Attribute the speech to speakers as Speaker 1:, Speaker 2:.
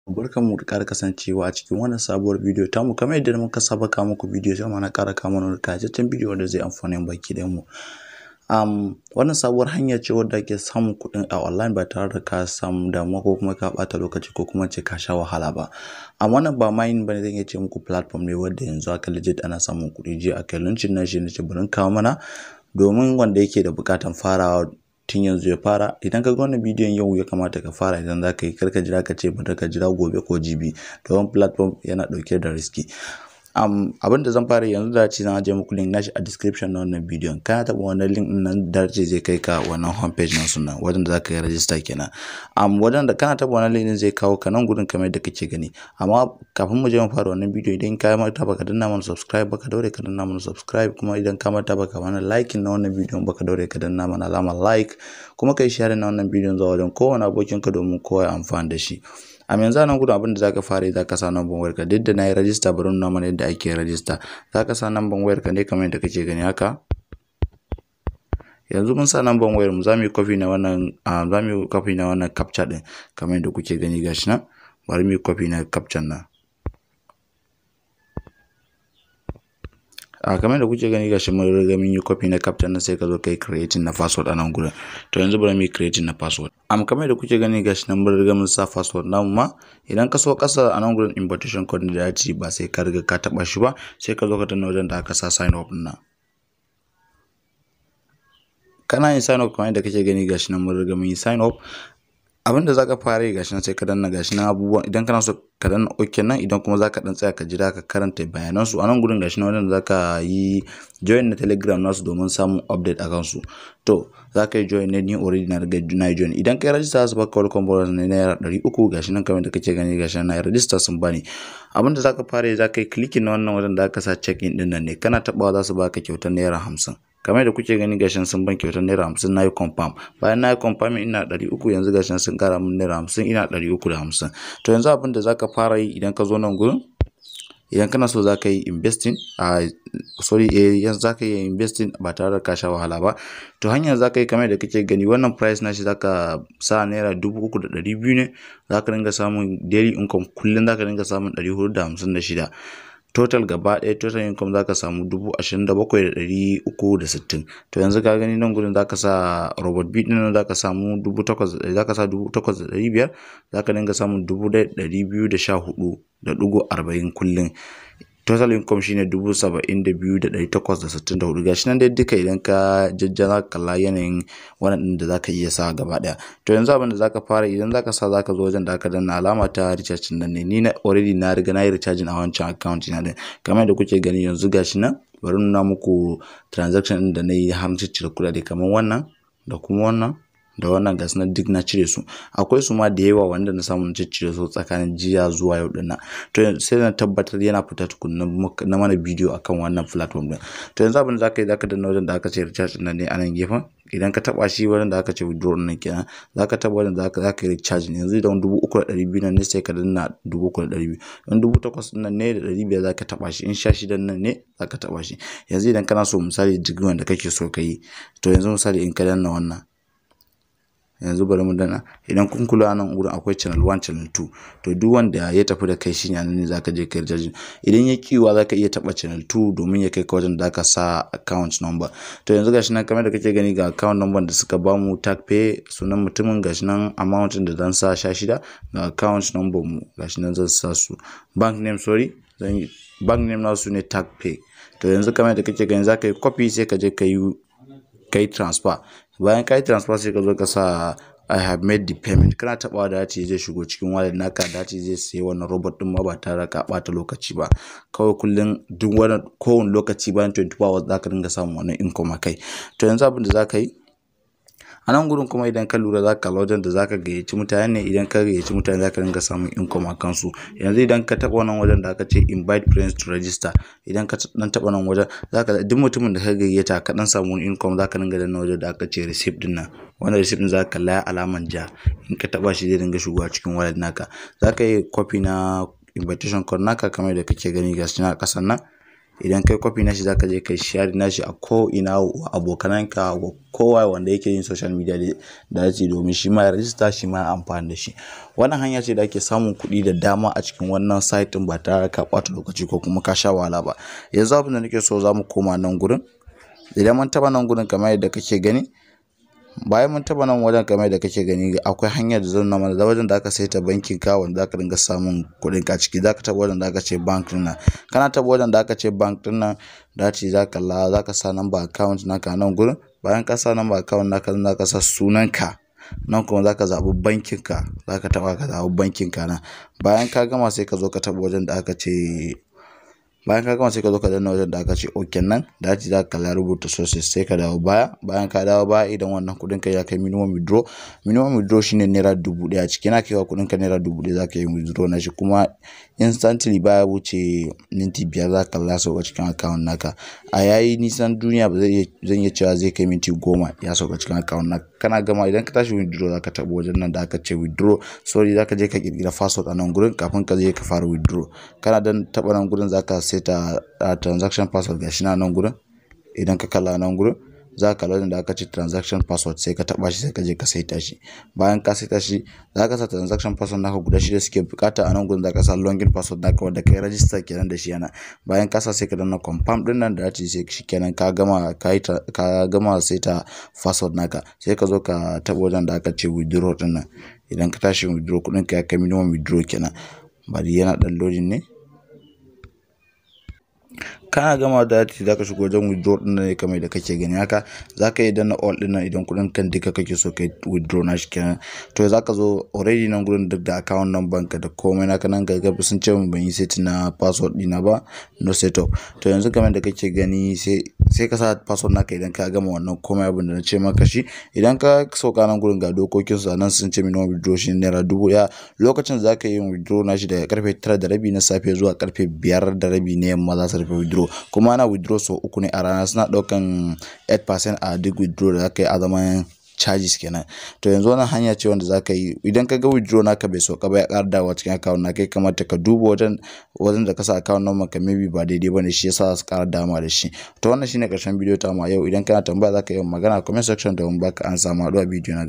Speaker 1: Barkanmu da ƙara kasancewa a cikin wannan sabuwar bidiyo tamu. Kamar yadda muka saba kawo muku bidiyo, sai ma na ƙara kawo mana wani ƙayataccen bidiyo wanda zai amfane mu baki ɗayan mu. Wannan sabuwar hanya ce wadda ake samun kuɗin a online ba tare da ka samu damuwa ko kuma ka ɓata lokaci ko kuma ce ka sha wahala ba. Amma wannan ba mining bane, zan iya ce muku platform ne wadda yanzu haka legit ana samun kuɗi. Jiya aka yi launching nashi, nace bari in kawo mana domin wanda yake da buƙatan farawa tun yanzu ya fara. Idan ka ga wannan bidiyon, yau ya kamata ka fara. Idan za ka yi, kar ka jira ka ce bari ka jira gobe ko jibi, domin platform yana ɗauke da risk. Abin da zan fara yanzu, da ce zan ajiye muku link nashi a description na wannan bidiyon. Kana taɓa wannan link ɗin nan, da ce zai kai ka wannan homepage na sunan wajen da zaka yi register kenan. Wajen da kana taɓa wannan link ɗin, zai kawo ka nan gurin kamar yadda kake gani. Amma kafin mu je mu fara wannan bidiyo, idan ka manta baka danna mana subscribe ba, ka daure ka danna mana subscribe. Kuma idan ka manta baka mana like na wannan bidiyon ba, ka daure ka danna mana alamar like, kuma kai share na wannan bidiyon zuwa wajen kowane abokinka domin kowa ya amfana da shi. A yanzu nan gudun, abin da zaka fara yi, zaka sa number wayarka. Duk da nayi register, bari nuna mana yadda ake register. Zaka sa number wayarka ne kamar yadda kake gani haka. Yanzu mun sa number wayar mu, zamu yi copy na wannan captcha din kamar yadda kuke gani. Gashi nan, bari mu yi copy na captcha nan. A kamar da kuke gani, gashi mun riga mun yi copy na captcha nan. Sai ka zo kai creating na password a nan gurin. To, yanzu bari mu yi creating na password. Kamar da kuke gani, gashi nan mun riga mun sa password namu ma. Idan ka so kasa a nan gurin, invitation code da ya ci, ba sai ka riga ka taba shi ba. Sai ka zo ka danna wajen da aka sa sign up din nan. Kana yin sign up kamar yadda kake gani, gashi nan mun riga mun yi sign up. Abin da zaka fara yi, gashi nan, sai ka danna, gashi nan abubuwan. Idan kana so, ka danna OK nan. Idan kuma zaka dan tsaya ka jira ka karanta bayanan su a nan gurin, gashi nan wajen da zaka yi join na Telegram nasu domin samun update akan su. To, zaka yi join ne. Ni already na riga na join. Idan kai register, su baka welcome bonus na ₦300. Gashi nan kamar da kake gani, gashi nan na register, sun bani. Abin da zaka fara yi, zaka yi clicking na wannan wajen da aka sa check in din nan ne. Kana tabawa, za su baka kyautar ₦50. Kamar da kuke gani, gashin sun ban kyautar ₦50. Na yi confirm. Bayan na yi confirm, ina 300. Yanzu gashin sun kara min ₦50, ina 350. To, yanzu abin da zaka fara yi, idan ka zo nan gurin, idan kana so zaka yi investing, a sorry, eh, yanzu zaka yi investing ba tare da ka sha wahala ba. To, hanyar zaka yi, kamar da kake gani, wannan price nashi, zaka sa ₦3,200 ne. Zaka dinga samun daily income, kullum zaka dinga samun 456. Total gaba ɗaya, total income, zaka samu 27,360. To, yanzu ka gani nan gurin, zaka sa robot B ɗin nan, zaka samu 8,000, zaka sa 8,500, zaka dinga samun 1,214.40 kullum. Total income shine 72,864. Gashi nan dai duka, idan ka jajja za ka kalla yanayin wannan ɗin da zaka iya sa gaba ɗaya. To, yanzu abin da zaka fara, idan zaka sa, zaka zo wajen da aka danna alama ta recharge nan ne. Ni na already na riga na yi recharging a wancan account ina din, kamar yadda kuke gani. Yanzu gashi nan, bari nuna muku transaction ɗin da na yi har ciccire kuɗaɗe, kamar wannan da kuma wannan da wannan. Gasu nan duk na cire su. Akwai su ma da yawa wanda na samu na ciccire su tsakanin jiya zuwa yau din nan. To, sai na tabbatar yana fita tukunna na mana bidiyo akan wannan platform din. To, yanzu abin da zaka yi, zaka danna wajen da aka ce recharge nan ne a nan gefen. Idan ka taba shi, wajen da aka ce withdraw nan kenan, zaka taba wajen da zaka yi recharge. Yanzu idan 3,200 nan ne, sai ka danna 3,200. In 8,500 ne zaka taba shi. In 16 nan ne, zaka taba shi. Yanzu idan kana so, misali, duk wanda kake so ka yi. To, yanzu misali in ka danna wannan, yanzu bari mu danna. Idan kun kula, nan wurin akwai channel 1, channel 2. To, duk wanda ya tafi da kai, shine nan ne zaka je ka recharge. Idan ya kiwa, zaka iya taba channel 2 domin ya kai ka wajen da zaka sa account number. To, yanzu gashi nan kamar da kake gani, ga account number da suka bamu, tag pay, sunan mutumin, gashi nan amount da zan sa 16, ga account number mu, gashi nan zan sa su, bank name, sorry, zan yi bank name nasu ne tag pay. To, yanzu kamar da kake gani, zaka yi copy, sai ka je ka yi kai transfer. Bayan ka yi transfer, sai ka zo ka sa "I have made the payment". Kana tabawa, da ce zai shigo cikin wallet naka, da ce zai sayi wannan robot din ma ba tare ka bata lokaci ba. Kawai kullum, duk wani kowane lokaci, bayan 24 hours zaka dinga samun wannan income akai. To, yanzu abin da zaka yi a nan gurin kuma, idan ka lura, zaka kalla wajen da zaka gayyaci mutane ne. Idan ka gayyaci mutane, zaka dinga samun income a kansu. Yanzu idan ka taɓa wannan wajen da aka ce "invite friends to register", idan ka dan taɓa nan wajen, zaka duk mutumin da ka gayyata, ka dan samu wani income, zaka dinga danna wajen da aka ce receipt din nan. Wannan receipt din, zaka kalla alaman ja, in ka taɓa shi, zai dinga shigowa cikin wallet naka. Zaka yi copy na invitation code naka kamar yadda kake gani, gashi nan a ƙasan nan. Idan kai copy nashi, zaka je kai share nashi a ko ina wa abokananka, wa kowa wanda yake yin social media da yace, domin shi ma ya register, shi ma ya amfani da shi. Wannan hanya ce da ake samun kuɗi da dama a cikin wannan site ɗin ba tare da ka ɓata lokaci ko kuma ka sha wahala ba. Yanzu abin da nake so, za mu koma nan gurin. Idan mun taɓa nan gurin kamar yadda kake gani, bayan mun taɓa nan wajen kamar yadda kake gani, akwai hanyar da zan nuna mana da wajen da aka saita bankin ka wanda zaka dinga samun kuɗin ka ciki. Zaka taɓa wajen da aka ce bank ɗin nan. Kana taɓa wajen da aka ce bank ɗin nan, dace za ka la zaka sa number account naka nan gurin. Bayan ka sa number account naka, zaka sa sunan ka nan, kuma zaka zaɓi bankin ka, zaka taɓa ka zaɓi bankin ka nan. Bayan ka gama, sai ka zo ka taɓa wajen da aka ce, bayan ka gama, sai ka zo ka danna wajen da aka ce OK nan. Da ce za ka kalla rubuta success, sai ka dawo baya. Bayan ka dawo baya, idan wannan kuɗin ka ya kai minimum withdraw, minimum withdraw shine ₦1,000 ciki, yana kaiwa kuɗin ka ₦1,000, za ka yi withdraw na shi kuma instantly, baya wuce minti 5 za ka kalla sauka cikin account naka. A yayi nisan duniya ba zai iya, zan iya cewa zai kai minti 10 ya sauka cikin account naka. Kana gama, idan ka tashi withdraw, za ka taɓa wajen nan da aka ce withdraw, sorry, za ka je ka ƙirƙira password a nan gurin kafin ka je ka fara withdraw. Kana dan taɓa nan gurin, za ka saita transaction password, gashi na nan gurin. Idan ka kalla nan gurin, za ka kalla da aka ce transaction password, sai ka taba shi, sai ka je ka saita shi. Bayan ka saita shi, za ka sa transaction password naka guda shida suke bukata. A nan gurin za ka sa login password naka wanda kai register kenan da shi yana. Bayan ka sa, sai ka danna confirm din nan da ya ce, sai shikenan, ka gama, ka yi ka gama saita password naka. Sai ka zo ka taba wajen da aka ce withdraw din nan. Idan ka tashi withdraw, kuɗin ka ya kai minimum withdraw kenan. Bari yana dan loading ne. Kana gama da za ka shigo wajen withdraw din ne kamar da kake gani haka. Za ka yi danna all din nan idan kuɗin kan duka kake so kai withdraw na shi kenan. To, za ka zo already nan gurin duk da account number ka da komai naka nan. Ga sun ce mun ban yi setting na password ɗina ba, no setup. To, yanzu kamar da kake gani, sai ka sa password naka idan ka gama wannan komai abin da na ce maka shi. Idan ka sauka nan gurin, ga dokokin su nan, sun ce minimum withdraw shi ₦1,000. Lokacin za ka yi withdraw na shi daga karfe 9:30 na safe zuwa karfe 5:30 na yamma za su rufe withdraw. Kuma ana withdraw sau uku ne a rana. Suna ɗaukan 8% a duk withdraw da zaka yi a zaman charges kenan. To, yanzu wannan hanya ce wanda zaka yi. Idan ka ga withdraw naka bai sauka ba, ya ƙara dawowa cikin account naka, ya kamata ka duba wajen da ka sa account number ka, maybe ba daidai bane, shi yasa su ƙara dama da shi. To, wannan shine ƙarshen bidiyo ta mu a yau. Idan kana tambaya, zaka yi magana a comment section domin baka an samu haɗuwa bidiyo na.